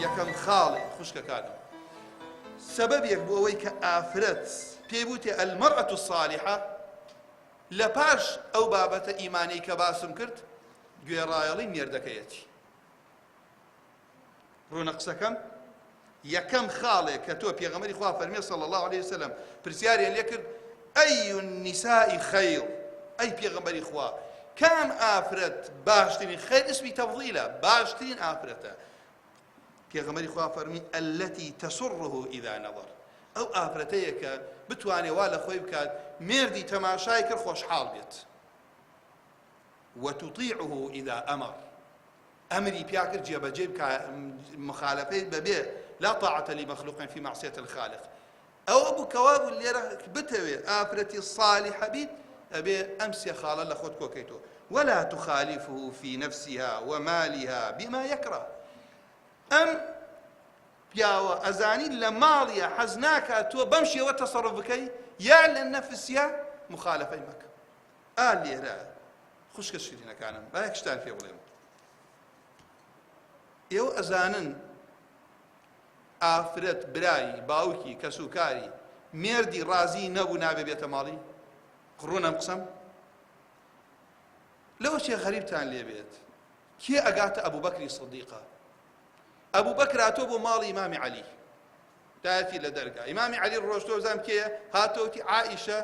یەکەم خاڵێ خوشکەکانم سەبەبێک بۆ ئەوەی کە ئافرەت پێی بوتێ المرأة الصالحە لە پاش ئەو بابەتە ئیمانەی کە باسم کرد گوێڕایەڵی مێردەکەیەتی. ڕوونە قسەکەم؟ یەکەم خاڵێک کە تۆ پێغەمبەری خوا فەرمی صلی الله علیه وسلم پرسیاریان لێ کرد ئەی النساء خیر ئەی پێغەمبەری خوا کام ئافرەت باشترین خیر اسمی تەفضیلە باشترین ئافرەتە پێغەمبەری خوا فەرمی التي تسره اذا نظر ئەو ئافرەتەیە کە بتوانێ وا لە خۆی بکات مێردی تەماشای کرد خۆشحاڵ بێت وتطيعه اذا امر ئەمری پیا کرد جێبەجێی بکا مخالەفەی بەبێ لا طاعة لمخلوق في معصية الخالق ئەوە بوو کەوا بوو لێرە بتەوێ ئافرەتی صالحە بیت ئەبێ ئەم سێ خاڵە لە خۆت کۆکەیتەوە ولا تخالفه في نفسها ومالها بما يكره ئەم پیاوە ئەزانی لە ماڵیە حەز ناکات تۆ بەم شێوە تەسەڕف بکەی یا لە نەفسیا مخالفەی مەکە ئا لێرە خوشکە شیرینەکانم با یەک شتان پێ بڵێم ئێوە ئەزانن ئافرەت برای باوکی کەسوکاری مێردی ڕازی نەبوو نابێ بێتە ماڵی ڕوونەم قسەم لەوە چێ غەریبتان لێبێت کێ ئەگاتە ئەبوو بەکری سدیقە ئەبوو بەکراتۆ بۆ ماڵی ئیمامی عەلی دایەتی لە دەرگا ئیمامی عەلی ڕۆشتۆ بزانم کێیە هاتەوتی عائیشە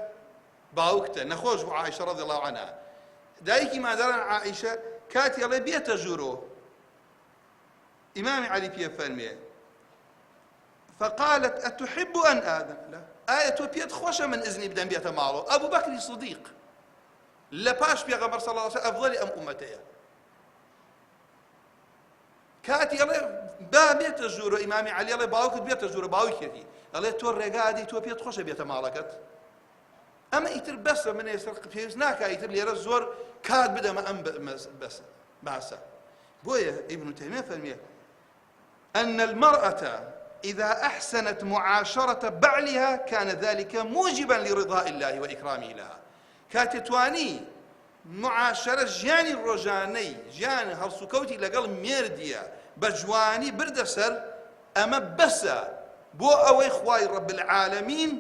باوکتە نەخۆش بوو عائشە رضی الله عنها دایکی مادەران عائشە کاتی ئەڵێ بێتە ژوورۆ ئیمامی عەلی پێ فەرمێ فقالت أتحب أن آذن له ئایا تۆ پێت خۆشە من ئزنی بدەم بێتە ماڵەوە ئەبوو بەکری صدیق لە پاش پێغەمبەر صلی الله علیه وسلم ئەفضلی ئەم ئومەتەیە کاتی ئەڵێ با بێتە ژوورە ئیمامی عەلی ئەڵێ باوکت بێتە ژوورە باوکێتی ئەڵێ تۆ ڕێگا دی تۆ پێت خۆشە بێتە ماڵەکەت ئەمە ئیتر بەسە من ئێستا پێویست ناکا ئیتر لێرە زۆر کات بدەمە ئەم بەسە باسە بۆیە ئیبن تەیمیە فەرمیە أن المرأة إذا أحسنت معاشرة بعلها كان ذلك موجبا لرضاء الله وإكرامه لها کاتێ معاشرە ژیانی ڕۆژانەی ژیان هەڵسوکەوتی لەگەڵ مێردیە بە جوانی بردە سەر ئەمە بەسە بۆ ئەوەی خوای رب العالمین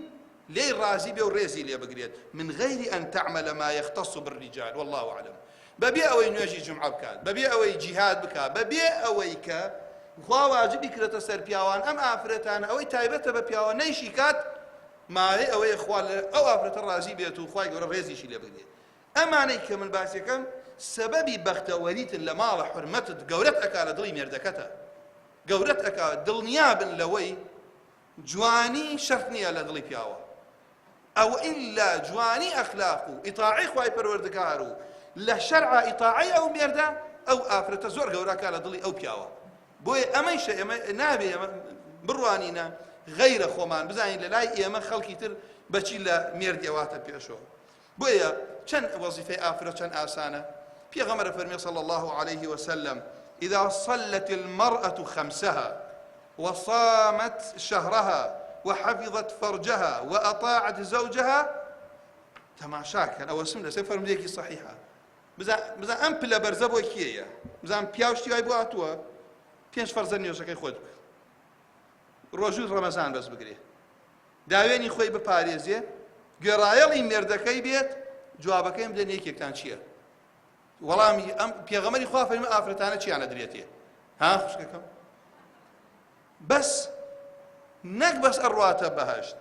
لێی ڕازی بێ و ڕێزی لێ بگرێت من غیر ان تعمل ما يختص بالرجال والله اعلم بەبێ ئەوەی نوێژی جمعە بکات بەبێ ئەوەی جیهاد بکات بەبێ ئەوەی کە خوا واجبی کرێتە سەر پیاوان ئەم ئافرەتانە ئەوەی تایبەتە بە پیاوە نەیشی کات مایەی ئەوەیە خوا لە ئەو ئافرەتە ڕازی بێت و خوای گەورە ڕێزیشی لێ بگرێت ئەمانەی کە من باسیەکەم سەبەبی بەختەوەریتن لە ماڵە حرمەتت گەورەت ئەکا لە دڵی مێردەکەتە گەورەت ئەکا دڵنیابن لەوەی جوانی شەرت نییە لە دڵی پیاوە ئەو ئیلا جوانی ئەخلاق و ئیتاعی خوای پەروەردگار و لە شەرع ئیتاعی ئەو مێردە ئەو ئافرەتە زۆر گەورەکە لە دڵی ئەو پیاوە بۆیە ئەمەیشە ئێمە نابێ ئێمە بڕوانینە غەیرە خۆمان بزانین لە لای ئێمە خەڵکی تر بەچی لە مێردی ئەواتە پێشەوە بۆیە چەند وەزیفەی ئافرەت چەند ئاسانە پێغەمبەر فەرمی صلی الله عليه وسلم إذا صلت المرأة خمسها وصامت شهرها وحفظت فرجها وأطاعت زوجها تەماشاکەن ئەوە سم لەسەر فەرمودێکی صحیحە بزان ئەم پلە بەرزە بۆ کێیە بزان پیاو شتی وای بۆ هاتووە پێنج فەرزە نوێژەکەی خۆت بکە ڕۆژووی ڕەمەزان بەس بگرێ داوێنی خۆی بپارێزێ گوێڕایەڵی مێردەکەی بێت جوابەکەیم بدەن یەکێکتان چییە وەڵامی ئەم پێغەمەری خوا فەرمی ئافرەتانە چیانە درێتێ ها خوشکەکەم بەس نەک بەس ئەڕواتە بەهشت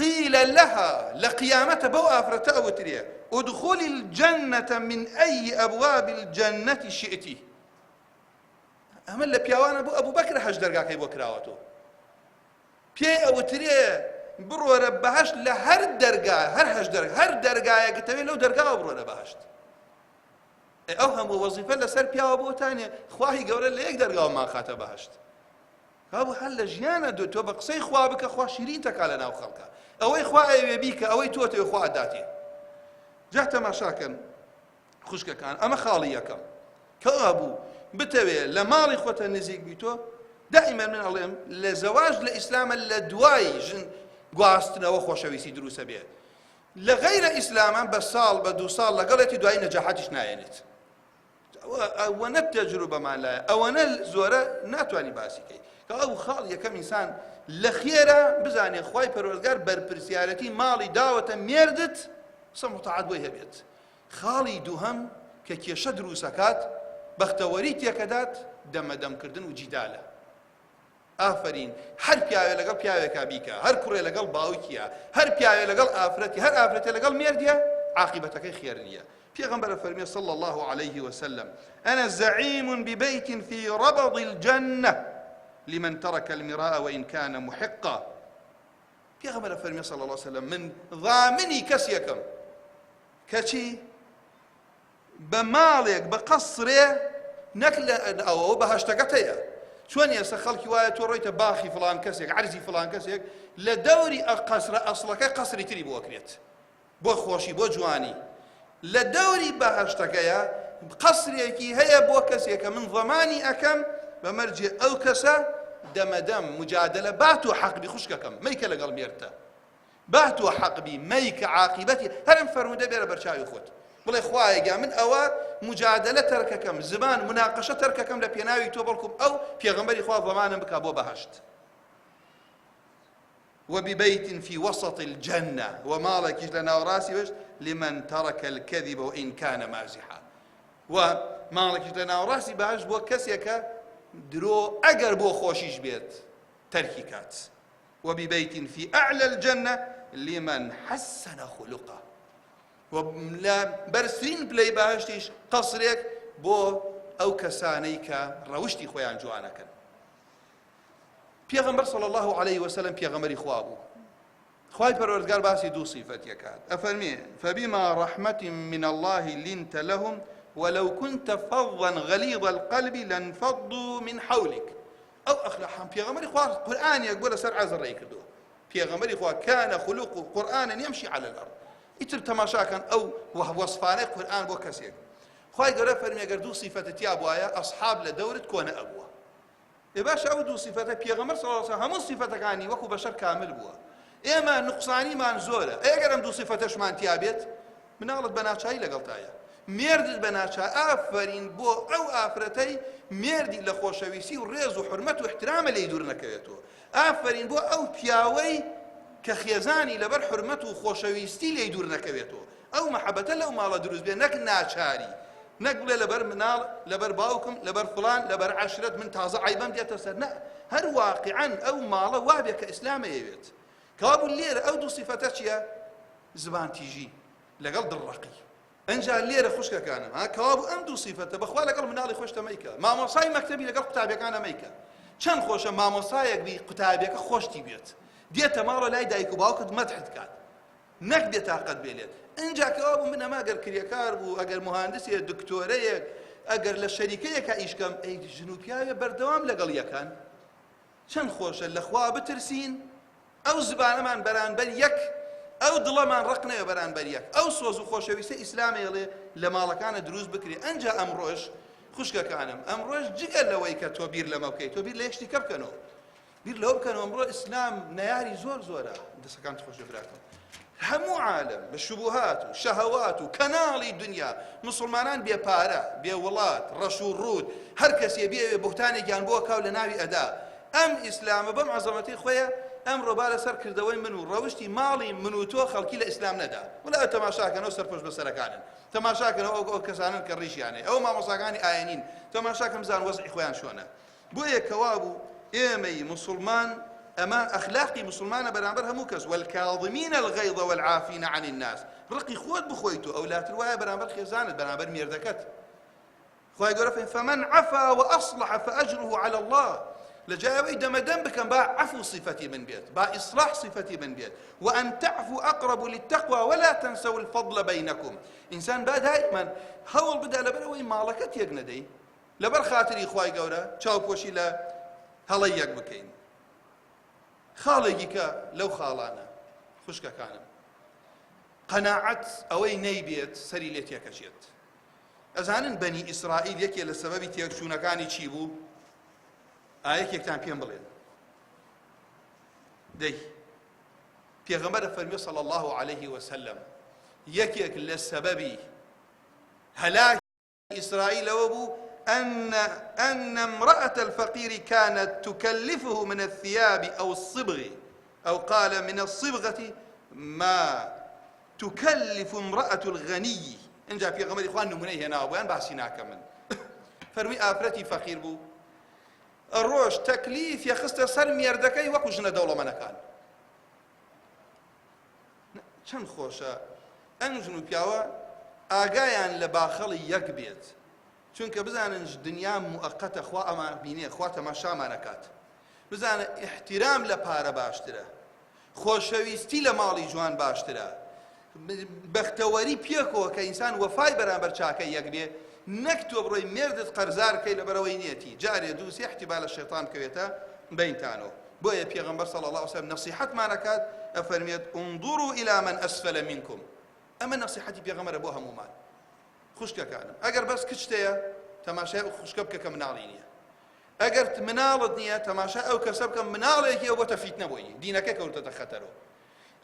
قیل لها لە قیامەتە بەو ئافرەتە ئەوترێ ادخلی الجنة من أي أبواب الجنة شئت ئەمە لە پیاوانە بۆ ئەبوو بەکر هەش دەرگاکەی بۆ کراوەتەوە پێی ئەوترێ بڕۆرە بەهەشت لە هەر دەرگا هەر هەش دەرگا هەر دەرگایەک تەوێ لەو دەرگاوە بڕۆرە بەهەشت ئەو هەموو وەزیفە لەسەر پیاوە بۆتانێ خواهی گەورە لە یەک دەرگاوە ماخاتە بەهەشت هەبوو هەر لە ژیانە دو تۆ بە قسەی خوا بکە خوا شیرین تەکا لە ناو خەڵکە ئەوەی خوا ئەوێ بیکە ئەوەی تۆ تێ خوا داتێ جا تەماشاکەن خوشکەکان ئەمە خاڵی یەکەم کەوابوو بتەوێ لە ماڵی خۆتە نزیک بیتۆ دائما من ئەڵێم لە زەواج لە ئیسلامە لە دوای ژن گواستنەوە خۆشەویستی دروستە بێت لە غەیرە ئیسلامە بە ساڵ بە دوو ساڵ لەگەڵێتی دوای نەجاحەتیش نایەنێت. ئەوەنە تەجروبەمان لایە ئەوەنە زۆرە ناتوانانی باسی کەی کە ئەو خاڵ یەکەم ئینسان لە خێرە بزانێ خوای پەروەردگار بەرپرسیارەتی ماڵی داوەتە مێردت سەم و تاعەت بۆی هەبێت خاڵی دووهەم کە کێشە دروستەکات بەختەوەری تێکەدات دەمەدەمکردن و جیدالە ئافەرین هەر پیاوێ لەگەڵ پیاوێکا بیکا هەر کوڕێ لەگەڵ باوکیە هەر پیاوێ لەگەڵ ئافرەتی هەر ئافرەتێ لەگەڵ مێردیە عاقبەتەکەی خێر نییە پێغەمبەر فەرمی صلى الله عليه وسلم أنا زعيم ببيت في ربض الجنة لمن ترك المراء وإن كان محقا پێغەمبەر فەرمی صلى الله عليه وسلم من ضامنی کەسێکم کەچی بە ماڵێک بە قەسرێ نەک لە ئەوەوە بەهەشتەکەت هەیە چۆن ئێستا خەڵکی وایە تۆ ڕۆیتە باخی فڵان کەسێک عەرزی فڵان کەسێک لە دەوری ئە قەسرە ئەسڵەکە قەسری تری بۆ کرێت بۆ خۆشی بۆ جوانی لە دەوری بەهەشتەکەیە قەسرێکی هەیە بۆ کەسێکە من زەمانی ئەکەم بە مەرجێ ئەو کەسە دەمەدەم مجادلە بات و حەق بی خوشکەکەم مەیکە لەگەڵ مێردتە با تۆ حەق بی مەیکە عاقیبەتی هەر ئەم فەرموودە بێرە بەرچاوی خۆت بڵێ خوایە گیان من ئەوە مجادلە تەرکەکەم زمان مناقەشە تەرکەکەم لە پێناوی تۆ بەڵکم ئەو پێغەمبەری خوا زەمانم بکا بۆ بەهەشت وببيت في وسط الجنة ومالك لە ناوەڕاستی بەهەشت لمن ترك الكذب وإن كان مازحا و ماڵێکیش لە ناوەڕاستی بەهەشت بۆ کەسێکە درۆ ئەگەر بۆ خۆشیش بێت تەرکی کات وببیت فی اعلی الجنە لمن حسن خلقه و لە بەرزترین پلەی بەهەشتیش قەسرێک بۆ ئەو کەسانەی کە ڕەوشتی خۆیان جوانەکەن پێغەمبەر صلی الله علیه وسلم پێغەمبەری خوا بوو خوای پەروەردگار باسی دوو صفەت یەکات ئەفەرمێ فبما رحمة من الله لنت لهم ولو كنت فظا غليظ القلب لانفضوا من حولك ئەو ئەخلاق هەم پێغەمبەری خوا قورئانێک بۆ لەسەر عەرز ڕێی کردووە پێغەمبەری خوا کان خلق قورئانا یمشی علی الارض ئیتر تەماشاکەن ئەو وەصفانەی قورئان بۆ کەسێک خوای گەورە فەرمی ئەگەر دوو سیفەتە تیا بوایە ئەصحاب لە دەورت کۆنە ئەبووە ئێ باشە ئەو دوو سیفەتە پێغەمبەر صلی الله علیه و سلم هەموو سیفەتەکانی وەکو بەشەر کامل بووە ئێمە نوقسانیمان زۆرە ئەگەر ئەم دوو سیفەتەشمان تیا بێت مناڵت بە ناچاری لەگەڵتایە مێردت بە ناچار ئافەرین بۆ ئەو ئافرەتەی مێردی لە خۆشەویستی و ڕێز و حورمەت و احترامە لێی دوور نەکەوێتەوە ئافەرین بۆ ئەو پیاوەی کە خێزانی لەبەر حورمەت و خۆشەویستی لێی دوور نەکەوێتەوە ئەو مەحەبەتە لەو ماڵە دروست بێ نەک ناچاری نەک بڵێ لەبەر مناڵ لەبەر باوکم لەبەر فڵان لەبەر عەشرەت من تازە عەیبەم دێتە سەر نە هەر واقعا ئەو ماڵە وابێ کە ئیسلامە یەوێت کەوابوو لێرە ئەو دوو سیفەتە چییە زبان تیژی لەگەڵ دڵڕەقی ئەنجا لێرە خوشکەکانم ها کەوابوو ئەم دوو سیفەتە بەخوا لەگەڵ مناڵی خۆشتە مەیکە مامۆسای مەکتەبی لەگەڵ قوتابیەکانە مەیکە چەند خۆشە مامۆسایەک بی قوتابیەکە خۆشتی بێت دێتە ماڵە لای دایک و باوکت مەدحت کات نەک بێتاقەت بێلێت ئینجا کەوابوو من ئەمە ئەگەر کرێکار بوو ئەگەر مهندسێ دکتۆرەیەک ئەگەر لە شەریکەیەکە ئیشکەم ئەی ژن و پیاوێ بەردەوام لەگەڵ یەکان چەند خۆشە لە خوا بترسین ئەو زبانەمان بەرانبەر یەک ئەو دڵەمان ڕق نەوێ بەرانبەر یەک ئەو سۆز و خۆشەویستە ئیسلامێڵێ لە ماڵەکانە دروست بکرێ ئەنجا ئەمڕۆش خوشکەکانم ئەمڕۆش جگە لەوەی کە تۆ بیر لەمە بکەیت تۆ بیر لە یەک شتی کە بکەنەوە بیر لەوە بکەنەوە ئەمڕۆ ئیسلام نەیاری زۆر زۆرە دەسەکانت خۆش بێ براکەم هەموو عالم بە شوبهات و شەهەوات و کەناڵی دنیا مسلمانان بێ پارە بێ وڵات ڕەش و ڕووت هەر کەسێ بێوێ بوهتانێکیان بۆ کاو لە ناوی ئەدا ئەم ئیسلامە بەم عەزەمەتی خۆیە ئەمڕۆ با لەسەر کردەوەی من و ڕەوشتی ماڵی من و تۆ خەڵکی لە ئیسلام نەدا ولا تەماشاکەنەوە سەرپۆش بەسەرەکانن تەماشاکەنەوە ئەو ئەو کەسانن کە ڕیشیانەیە ئەو مامۆساکانی ئاینین تەماشاکەم زان وەزعی خۆیان چۆنە بۆیە کەوابوو ئێمەی موسڵمان ئەمە ئەخلاقی موسڵمانە بەرامبەر هەموو کەس والکاظمین الغیظ والعافین عن الناس ڕقی خۆت بخۆیت و ئەولاتر وایە بەرامبەر خێزانت بەرامبەر مێردەکەت خوای گەورە فەرمی فمن عفا وأصلح فأجره على الله لە جای ئەوەی دەمەدەم بکەم با عفو صفەتی من بێت با ئیصلاح صفەتی من بێت وأن تعفو أقرب للتقوى ولا تنسوا الفضل بينكم ئینسان با دائما هەوڵ بدا لەبەرئەوەی ماڵەکە تێک نەدەی لەبەر خاتری خوای گەورە چاوپۆشی لە هەڵەی یەک بکەین خاڵێکی کە لەو خاڵانە خوشکەکانم قەناعەت ئەوەی نەیبێت سەری لێ تێکەچێت ئەزانن بەنی ئیسرائیل یەکێ لە سەبەبی تێکچوونەکانی چی بوو ئایەکێکتان پێم بڵێن دەی پێغەمبەر فەرمی صلی الله عليه وسلم یەکێک لە سەبەبی هەلاک. إسرائيل وبو أن أن امرأة الفقير كانت تكلفه من الثياب أو الصبغ أو قال من الصبغة ما تكلف امرأة الغني. اینجا پێغەمبەری خوا نمونەی هێناوە بۆیان باسی ناکەم من. فەرمی ئافرەتی فەقیر بوو ڕۆژ تەکلیف یەخستە سەر مێردەکەی وەکو ژنە دەوڵەمەنەکان. چەند خۆشە ئەم ژن و پیاوە ئاگایان لە باخەڵی یەک بێت، چونکە بزانن دنیا موەقەتە، خوا ئەمان بینێ، خوا تەماشامانەکات. بزانە ئیحتیرام لە پارە باشترە، خۆشەویستی لە ماڵی جوان باشترە، بەختەوەری پێکەوە کە ئینسان وەفای بەرامبەر چاکە یەک بێ، نەک تۆ بڕۆی مێردت قەرزار کەی لەبەرەوەی نیەتی جارێ دوو سێ احتیبا لە شەیتان بکەوێتە بەینتانەوە. بۆیە پێغەمبەر صلی الله علیه وسلم نەسیحەتمان ئەکات، ئەفەرمێت انظروا الى من اسفل منكم. ئەمە نەسیحەتی پێغەمبەرە بۆ هەموومان. خوشکەکانم ئەگەر بەس کچتەیە تەماشای ئەو خوشکە بکە کە مناڵی نییە، ئەگەر مناڵت نییە تەماشای ئەو کەسە بکە مناڵێکی ئەو بۆتە فیتنە بۆی، دینەکە کەوتەتە خەتەرەوە.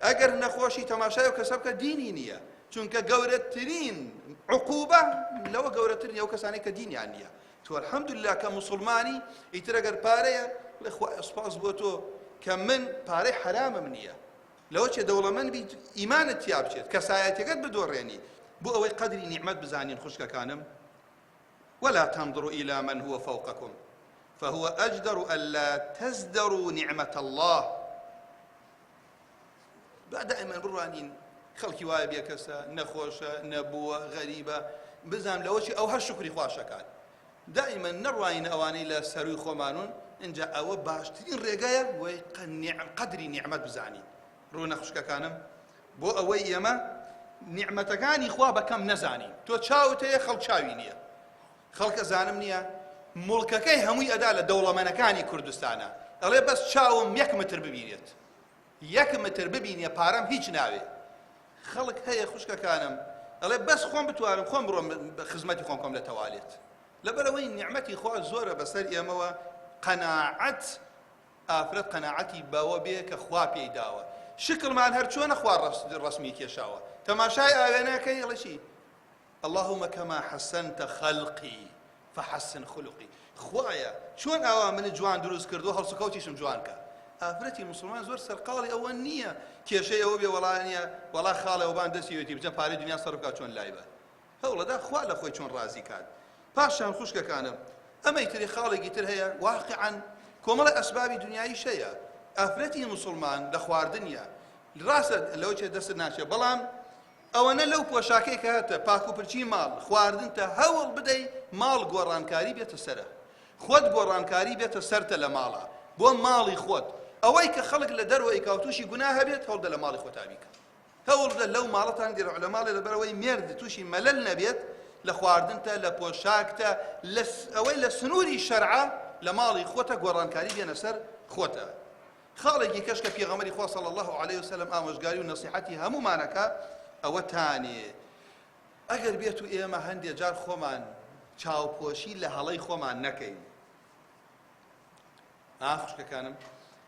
ئەگەر نەخۆشی تەماشای ئەو کەسە بکە دینی نییە، چونکە گەورەترین عقوبە لەوە گەورەتر نییە ئەو کەسانەی کە دینیان نییە. تۆ الحەمدلله کە موسڵمانی، ئیتر ئەگەر پارەیە بڵێ خوایە سوپاس بۆ تۆ کە من پارەی حەرامم نییە. لەوە چێ دەوڵەمەند بیت ئیمانت تیا بچێت، کەسایەتیەکەت بدۆڕێنی، بۆ ئەوەی قەدری نیعمەت بزانین خوشکەکانم. ولا تنظروا إلى من هو فوقكم فهو أجدر ألا تزدروا نعمة الله. با دائما بڕوانین خەڵکی وایە بێکەسە، نەخۆشە، نەبووە، غەریبە، بزانم لەوەچی ئەو هەر شوکری خواشەکات. دائما نەڕوانین ئەوانەی لە سەروی خۆمانون، اینجا ئەوە باشترین ڕێگایە بۆی قەدری نیعمەت بزانین. ڕوونە خوشکەکانم، بۆ ئەوەی ئێمە نیعمەتەکانی خوا بەکەم نەزانین. تۆ چاوت هەیە خەڵک چاوی نییە، خەڵکە زانم نییە موڵکەکەی هەمووی ئەدا لە دەوڵەمەنەکانی کوردستانە، ئەڵێ بەس چاوم یەک متر ببینێت، یەک متر ببینێ پارەم هیچ ناوێ. خەڵک هەیە خوشکەکانم ئەڵێ بەس خۆم بتوانم خۆم بڕۆم خزمەتی خۆم کەم لە تەوالێت. لەبەرەوەی نیعمەتی خوا زۆرە بەسەر ئێمەوە. قەناعەت، ئافرەت قەناعەتی بەوە بێ کە خوا پێی داوە. شکڵمان هەر چۆنە خوا ڕەسمی کێشاوە. تەماشای ئاوێنەکەی ئەڵێ چی؟ اللهم كما حسنت خلقي فحسن خلقي. خوایە چۆن ئاوا منت جوان دروست کردو هەڵسوکەوتیشم جوان کە. ئافرەتی موسڵمان زۆر سەرقاڵی ئەوە نییە کێشەی ئەوە بێ وەڵا نییە وەڵا خاڵێ وەبان دەستی وێتی بچە پارەی دنیا سەرف بکات چۆن لای بە هەوڵەدا خوا لە خۆی چۆن ڕازی کات. پاشان خوشکەکانم ئەمەی تری خاڵێکی تر هەیە، واقعا کۆمەڵی ئەسبابی دنیاییش هەیە. ئافرەتی موسڵمان لە خواردنیە ڕاستە لەوە چێ دەستت ناچێت، بەڵام ئەوەنە لەو پۆشاکەی کە هەتە پاک و پرچی ماڵ خواردنتە هەوڵ بدەی ماڵ گۆڕانکاری بێتە سەرە، خۆت گۆڕانکاری بێتە سەرتە لە ماڵە بۆ ماڵی خۆت. ئەوەی کە خەڵک لە دەرەوە ئەیکا و تووشی گوناه هەبێت هەوڵدە لە ماڵی خۆتا بیکە، هەوڵدە لەو ماڵەتان گەرە لە ماڵێ لەبەرەوەی مێرد تووشی مەلەل نەبێت لە خواردنتە لە پۆشاکتە لە ئەوەی لە سنووری شەرعە لە ماڵی خۆتە گۆڕانکاری بێنە سەر خۆتە. خاڵێکی کەش کە پێغەمبەری خوا صلی الله علیه وسلم ئامۆژگاری و نەسیحەتی هەموومانەکە ئەوەتانێ ئەگەر بێت و ئێمە هەندێ جار خۆمان چاوپۆشی لە هەڵەی خۆمان نەکەین. ها خوشکەکانم،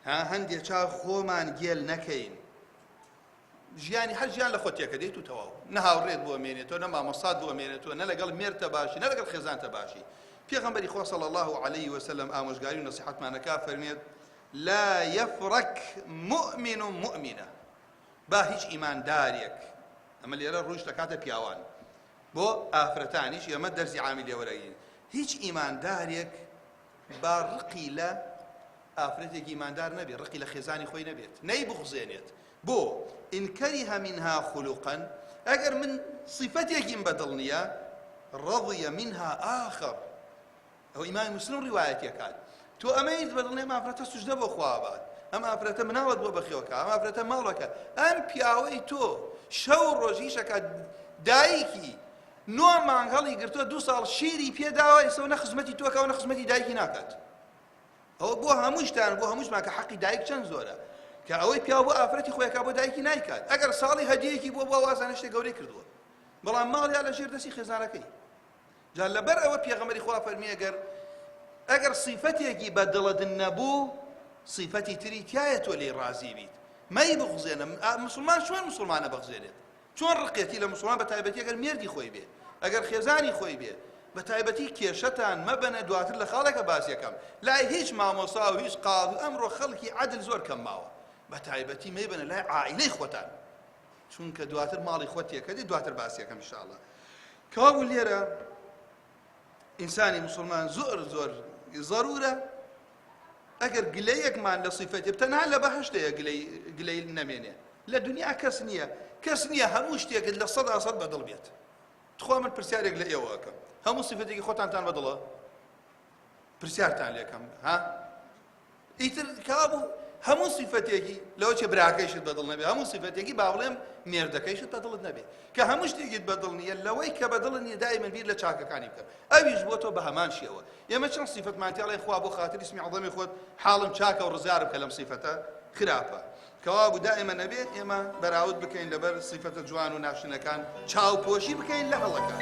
ها هەندێ چاو خۆمان گێل نەکەین. ژیانی هەر ژیان لە خۆت تێکە دێت و تەواو، نە هاوڕێت بۆ مێنێتەوە، نە مامۆستات بۆ مێنێتەوە، نە لەگەڵ مێرتە باشی، نە لەگەڵ خێزانتە باشی. پێغەمبەری خوا صلی الله علیه وسلم ئامۆژگاری و نەسیحەتمانەکا فەرمێت لا يفرك مؤمن مؤمنة، با هیچ ئیماندارێک، ئەمە لێرە ڕووش دەکاتە پیاوان بۆ ئافرەتانیش ئێمە دەرزی عامی لێوەرەگرین، هیچ ئیماندارێک با ڕقی لە ئافرەتێکی ئیماندار نەبێت، ڕقی لە خێزانی خۆی نەبێت، نەیبخزێنێت. بۆ إن كره منها خلقا، ئەگەر من صفەتێکیم بەدڵ نییە، رضي منها آخر. ئەو ئیمامی مسلم ڕیوایەتیەکات تۆ ئەمەیت بەدڵ نییە، ئەم ئافرەتە سوجدە بۆ خوا بات، ئەم ئافرەتە مناڵت بۆ بەخێوکە، ئەم ئافرەتە ماڵەکە، ئەم پیاوەی تۆ شەو ڕۆژیشەکە دایکی نۆ مانگ هەڵی گرتووە، دوو ساڵ شیری پێداوە، ئێستا نە خزمەتی تۆکە و نە خزمەتی دایکی ناکات. ئەوە بۆ هەمووشتان، بۆ هەمووشمان کە حەقی دایک چەند زۆرە، کە ئەوەی پیاو بۆ ئافرەتی خۆیەکا بۆ دایکی نایکات. ئەگەر ساڵی هەدیەیەکی بۆ بووە وازانە شتێک گەورەی کردووە، بەڵام ماڵیا لە ژێر دەستی خێزانەکەی. جا لەبەر ئەوە پێغەمبەری خوا فەرمی ئەگەر ئەگەر صیفەتێکی بە دڵت نەبوو صیفەتی تری تایە تۆ لێی ڕازی بیت، مەی بخزێنە. مسلمان چۆن مسلمانە بخزێنێت؟ چۆن ڕقێتی لە مسلمان بە تایبەتی ئەگەر مێردی خۆی بێ، ئەگەر خێزانی خۆی بێ؟ بە تایبەتی کێشەتان مەبەنە دواتر لە خاڵێکە باسیەکەم لای هیچ مامۆسا و هیچ قاضی ئەمڕۆ خەڵکی عەدل زۆر کەم ماوە بە تایبەتی مەیبەنە لای عائیلەی خۆتان چونکە دواتر ماڵی خۆت تێکەدی دواتر باسیەکەم ان شاء الله کەوابوو لێرە ئینسانی مسلمان زۆر زۆر ضرورە ئەگەر گلەیەکمان لە سیفەتی تەنها لە بەهشتەیە گلەی نەمێنێ لە دنیا کەس نییە کەس نییە هەموو شتێکت لە سەدا سەد بەدڵ بێت تخوا من پرسیارێک لە ئێوە ئەکەم هەموو سیفەتێکی خۆتانتان بەدڵە پرسیارتان لێکەم ها ئیتر کابوو هەموو سیفەتێکی لەوە چێ براکەیشت بەدڵ نەبێ هەموو سیفەتێکی با بڵێم مێردەکەیشت بەدڵت نەبێ کە هەموو شتێکیت بەدڵ نییە لەوەی کە بەدڵ نییە دایمە بیر لە چاکەکانی بکە ئەویش بۆ تۆ بە هەمان شێوە ئێمە چەند سیفەتمان تێڵێ خوا بۆ خاتری اسمی عەظەمی خۆت حاڵم چاکە و ڕزگارم کە لەم سیفەتە خراپە کەوابوو دائیمە نەبێ ئێمە بەراورد بکەین لەبەر سیفەتە جوان و ناشرینەکان چاوپۆشی بکەین لە هەڵەکان.